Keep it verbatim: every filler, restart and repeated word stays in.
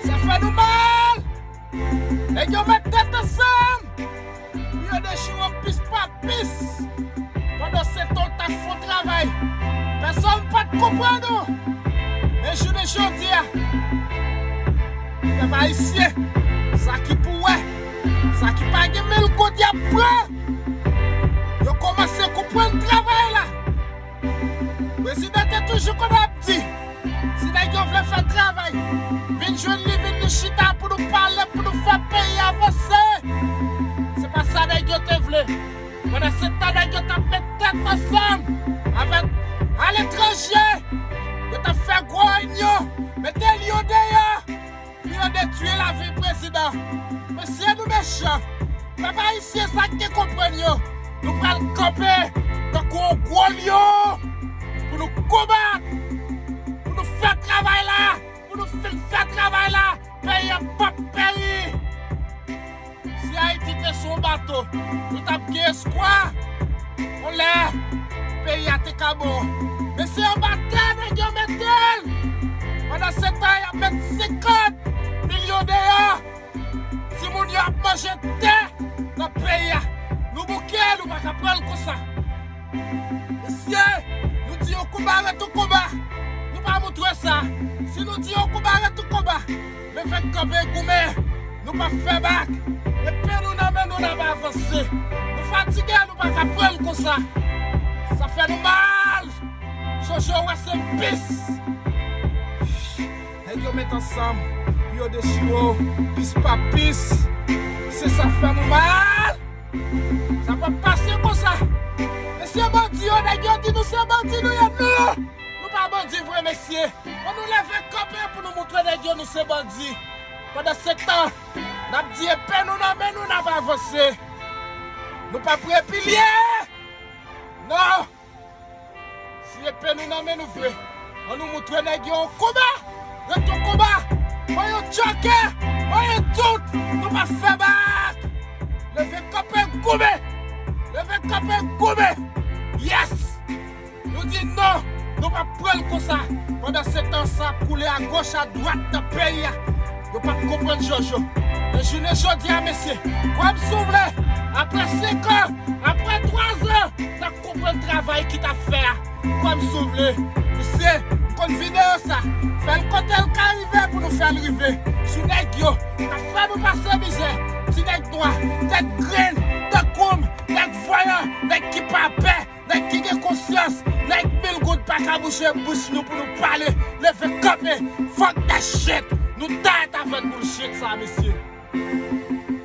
Sa fè nou mal. Nèg yo met tèt ansanm pou yo dechire w pis pa pis. Pandan se tan w t ap fè yon travay, pèsonn pa t konprann ou. Men jounen jodi a, pèp ayisyen, sa ki pou wè, sa ki pa gen mil goud y ap pran, yo kòmanse konprann travay la. Prezidan te toujou konn ap di, si nèg yo vle fè travay, vin jwenn li, vin nou chita pou nou pale, pou nou fè peyi a avanse. Se pa sa nèg yo te vle. Pandan se tan, nèg yo t ap met tèt ansanm avèk aletranje. Yo t ap fè gwo reyinyon, mete Lyon deyò pou yo detwi lavi prezidan. Mesye, nou mechan. Pèp ayisyen, sa k te konprann yo, nou pral kanpe tankou yon gwo lyon pou nou konbat, pou nou fè travay la, pou nou fin fè travay la. Peyi a p ap peri. Si Ayiti te sou yon bato, nou t ap gen espwa. Yon lè, peyi a te ka bon. Men se anba tè nèg yo mete l. Pandan se tan, y ap met senkant milyon deyò. Timoun yo ap manje tè nan peyi a. Nou bouke, nou pa ka pran l konsa. Mesye, nou di yon konba ret yon konba. Nou pa moutre sa. Si nou di yon konba ret yon konba, leve kanpe goumen. Nou p ap fè bak. Epe nou nan men nou, n ap avanse. Nou fatige, nou pa ka pran l konsa. Sa fè nou mal. Jojo wè se pis. Nèg yo met ansanm pou yo dechire w pis pa pis. Se sa fè nou mal. Sa p ap pase konsa. Mesye bandi yo, nèg yo di nou se bandi nou ye, nou. Nou pa bandi vre, mesye. An nou leve kanpe pou nou moutre nèg yo nou se bandi. Pandan se tan, n ap di epe nou nan men nou, n ap avanse. Nou p ap repilye. Non. Si epe nou nan men nou vre, an nou moutre nèg yo yon konba. Ret yon konba. Mwen yon tchòkè. Mwen yon tout. Nou pa fè bak. Leve kanpe goumen. Leve kanpe goumen. Yes. Nou di non. Nou pa pran l konsa. Pandan se tan, sa ap koule agoch, adwat nan peyi a. Yo p ap konprann Jojo. Men jounen jodi a, mesye, kwè m si w vle, apre senk an, apre twa zan, n ap konprann travay ki t ap fè a. Kwè m si w vle. Mesye, m konn videyo sa. Fè l kote l ka rive pou nou fè l rive. Sou nèg yo, k ap fè nou pase mizè. Ti nèg nwa, tèt grenn, tankou m, nèg vwayan, nèg ki pa pè. Nèg ki gen konsyans, nèg mil goud pa ka bouje bouch nou pou nou pale. Leve kanpe, fuck that shit. Nou tired avèk bullshit sa, mesye.